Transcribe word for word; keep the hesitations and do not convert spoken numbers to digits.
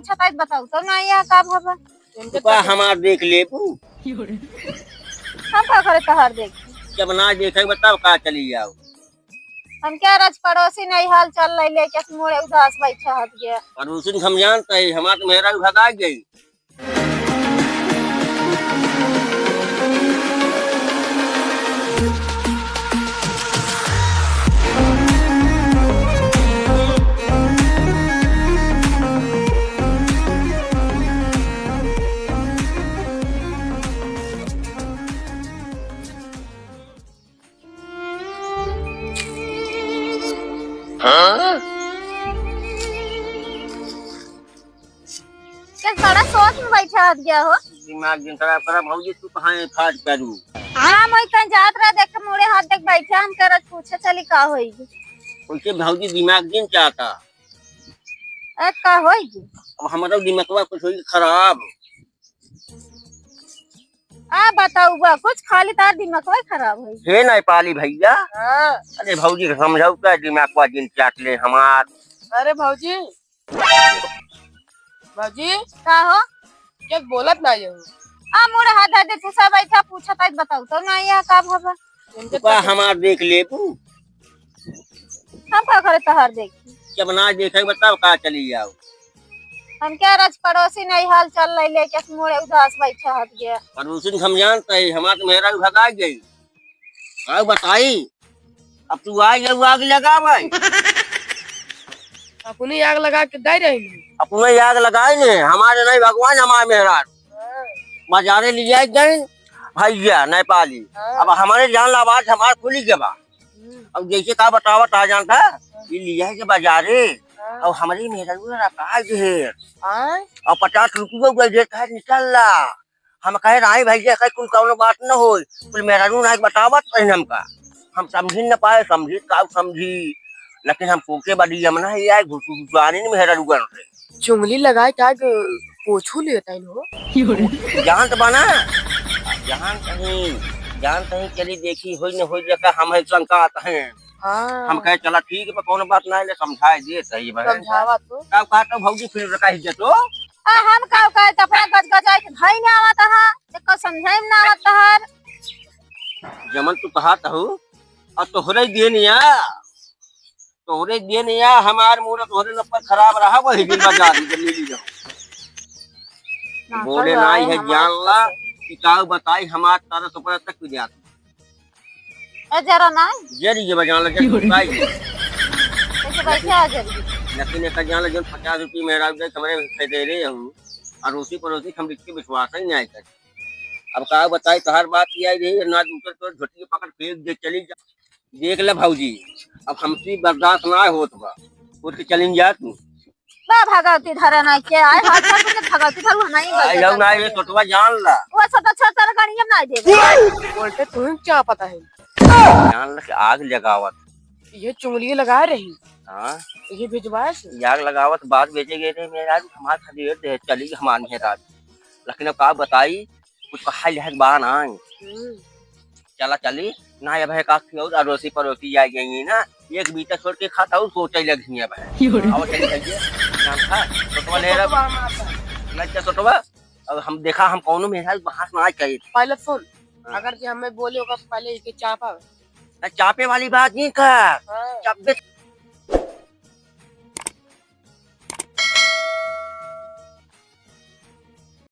पूछत है, बताऊ तो ना, यह का भवा? इनके का तो हमार देख लेबू? हम का करे तोहार देख? जब ना देखे बताओ का चली जाओ। हम क्या रज पड़ोसी नहीं हाल चाल ले लेके मुड़े उदास बैठा हत गया। पड़ोसी हम जानते हैं, हमार तो मेहरा भगा गई। हाँ? क्या बड़ा सोच में बैठा हत गया हो? दिमाग जिन खराब करा भौजी, तू कहाँ है फाट करू? हाँ, मैं कहीं जात रहा, देख के मुड़े हाथ देख बैठा, हम करत पूछे चली का होई। उनके भौजी दिमाग जिन चाहता। ए, का होई? अब हमारा दिमागवा कुछ होई खराब। आ बताऊ बा, कुछ खाली तार दिमागवा खराब होई। हे नेपाली भैया। हाँ। अरे भौजी के समझाऊ का दिमागवा जिन चाट ले हमार। अरे भौजी, भौजी। का हो? क्या बोलत ना ये हो? आ मुड़ हाथ दे दे, तू सब बैठा पूछत है, बताऊ तो ना ये का भवा? इनके का तो हमार देख लेबू? हम का करे तोहार देखी? जब ना देखे बताओ का चली जाओ। हम क्या रज पड़ोसी नहीं हाल चाल ले लेके मुड़े उदास बैठा हत गया। पड़ोसी हम जानते हैं, हमार तो मेहरा भगा गई। का बताई? अब तू आ गया, आग लगा भाई। अपने आग लगा के दे रही है। अपने आग लगाए ने, हमारे नहीं भगवान, हमारे मेहरा। हाँ। बाजारे ले जाए गए भैया नेपाली। हाँ। अब हमारे जान ला आवाज हमार खुली के बा। हम्म। अब जैसे का बतावत आ जानता, हाँ। ये लिया है के बाजारे। हाँ। अब हमारी मेहरा रखा है ढेर। हाँ। अब पचास रुपया देता है, निकल ला। हम कहे, "राय भैया, कहे कुल कौनो बात न होई, कुल मेहरारू नाई बतावत रही हमका, हम समझी न पाए, समझी का समझी, लेकिन हम पोके बड़ी यमना ही आए, घुसु घुसु आने न मेहरारू गन से।" चुंगली लगाए के आज पोछू लेता है हो। जानत बना, जान कहीं, जान कहीं चली देखी, होई न होई, जका हम है शंका आत हैं। हाँ। हम कहे, "चला ठीक बा, कौनो बात ना है, ले समझाए दे सही बा।" समझावा तो। तब कहा तो भौजी फिर रखा इज्जत हो। आ, हम का कहे, तो अपना गजगजाए के भाई ना आवत हा, एको समझाई में ना आवत तहार। जमन तू कहा तहु, और तोहरे दिए निया, तोहरे दिए निया, हमार मूड तोहरे नंबर खराब रहा, वही दिन बाजार में मिली जाओ। ना बोले तो ना भाई, है, हमार जान ला, तो कि काऊ बताई, हमार तारा सुपरा तक पी जात। ए, जरा ना। जरी के बजान लगे, की हो रही? भाई। ऐसे बैठे आ जरी। लेकिन एक जान लगे, पचास रुपये में रात गए, कमरे में खरीदे रहे हूँ। अड़ोसी पड़ोसी हम लिख के विश्वास ही नहीं कर। अब का बताई, तोहार बात ये आई रही, ना दूसर तो झोटी के पकड़ फेंक दे, चली जा। देख ले भौजी, अब हमसे बर्दाश्त ना होत बा, उठ के चलिन जा तू। बा भगवती धरे नाई के, आए हाथ हाथ में भगवती धरू नहीं आई बा। हम ना ये छोटवा जान ला। वो छोटा छोटा गणिया ना देवे। बोलते तू ही क्या पता है? जान ला कि आग लगावत। ये चुंगली लगा रही। हाँ। ये भिजवाए से। ये आग लगावत बाद बेचे गए रहे मेरे आज हमार खातिर दे चली हमार मेहराज। लेकिन अब का बताई, कुछ कहा लिहाज बा ना। हम्म। चला चली, ना ये भाई काकी और अड़ोसी पड़ोसी आ गई है ना, एक बीता छोड़ के खाता और सोचे लगी है भाई। यो रे। और चली जाइए, नाम था, छोटवा ले रहा। छोटवा हमार था। ना क्या छोटवा? अब हम देखा, हम कौनो मेहराज बहस ना कही। पहले सुन, हाँ। अगर जे हमें बोले होगा तो पहले इके चापा। ना चापे वाली बात नहीं कर। हाँ। चापे